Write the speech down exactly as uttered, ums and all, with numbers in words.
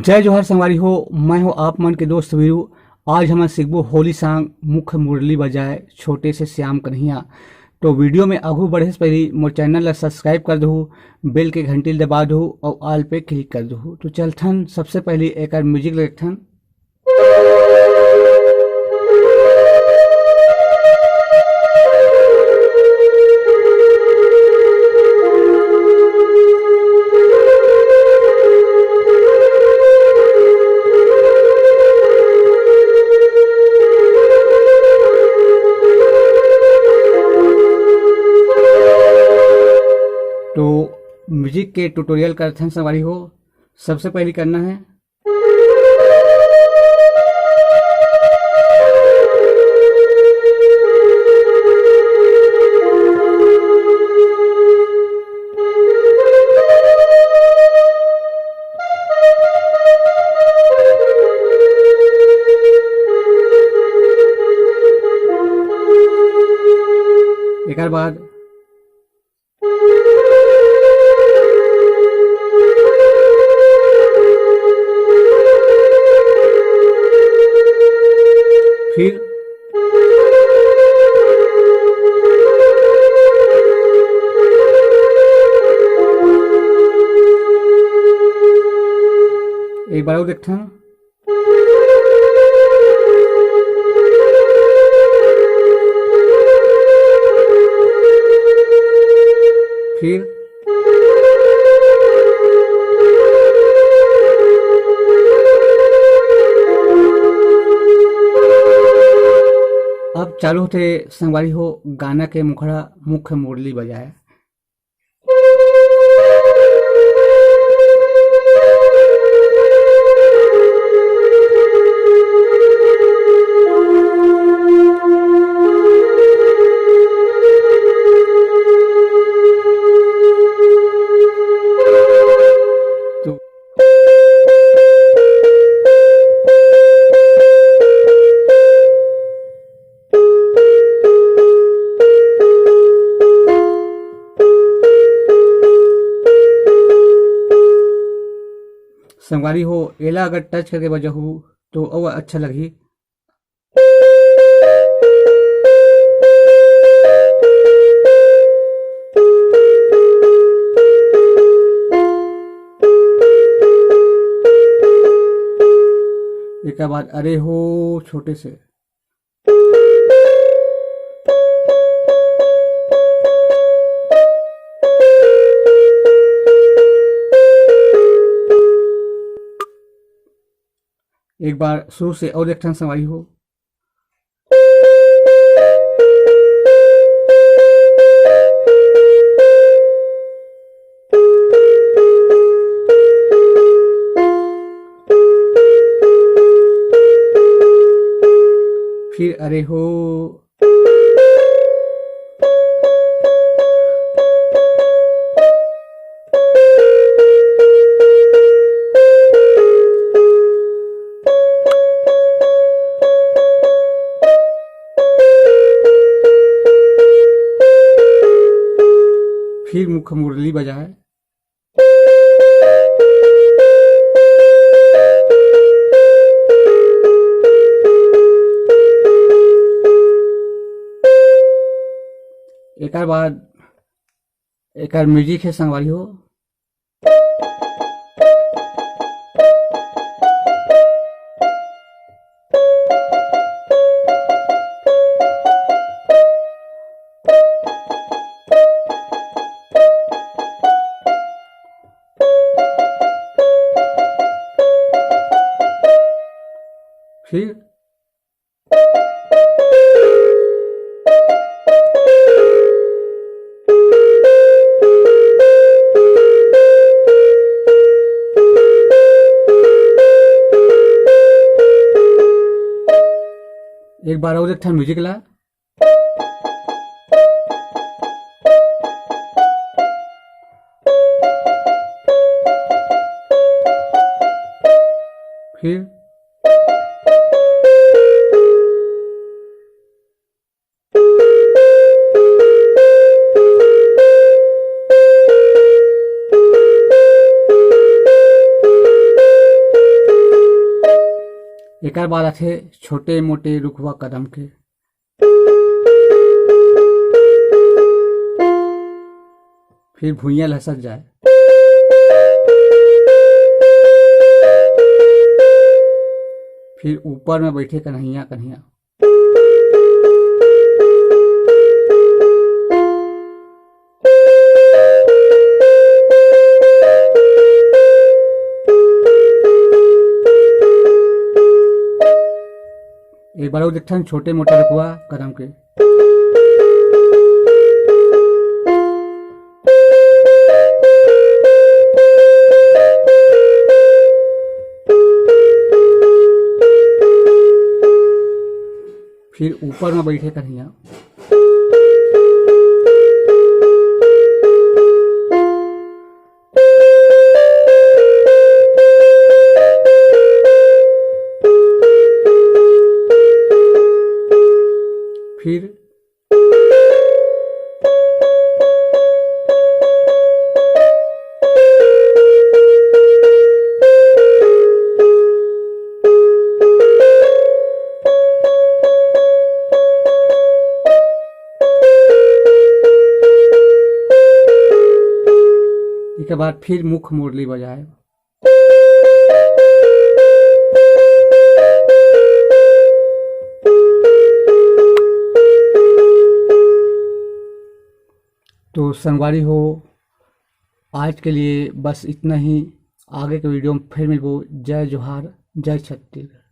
जय जोहार संगवारी हो, मैं हूँ आप मन के दोस्त वीरू। आज हमन सीखबो होली song मुख्य मुरली बजाए छोटे से श्याम कन्हैया। तो video में आगू बढ़े से पहले मोर channel ला subscribe कर दहू, bell के घंटी ला दबा दहू और all पे click कर दहू। तो चलथन सबसे पहले एकर music ला देखथन। तो music के tutorial करथन संगवारी हो। सबसे पहले करना है, एकर बाद फिर एक बार और देखते हैं। फिर अब चालू होथे संगवारी हो गाना के मुखड़ा मुख्य मुरली बजाए। संगवारी हो, एला अगर touch करके बजाहू तो अउ अच्छा लगही। एकर बाद अरे हो छोटे से। एक बार शुरू से और एक ठन संगवारी हो। फिर अरे हो। फिर मुख्य मुरली बजाए। एकर बाद एकर music हे संगवारी हो। फिर एक बार और एक ठन music ला। फिर एकर बाद आथे छोटे मोटे रुखवा कदम के। फिर भुइयां लसक जाए। फिर ऊपर में बैठे कन्हैया कन्हैया। एक बार और देखथन छोटे मोटे रुखवा कदम के। फिर ऊपर में बैठे कन्हैया। फिर एकर बाद फिर मुख मुरली बजाए। तो संगवारी हो, आज के लिए बस इतना ही। आगे के वीडियो में फिर मिलबो। जय जोहार, जय छत्तीसगढ़।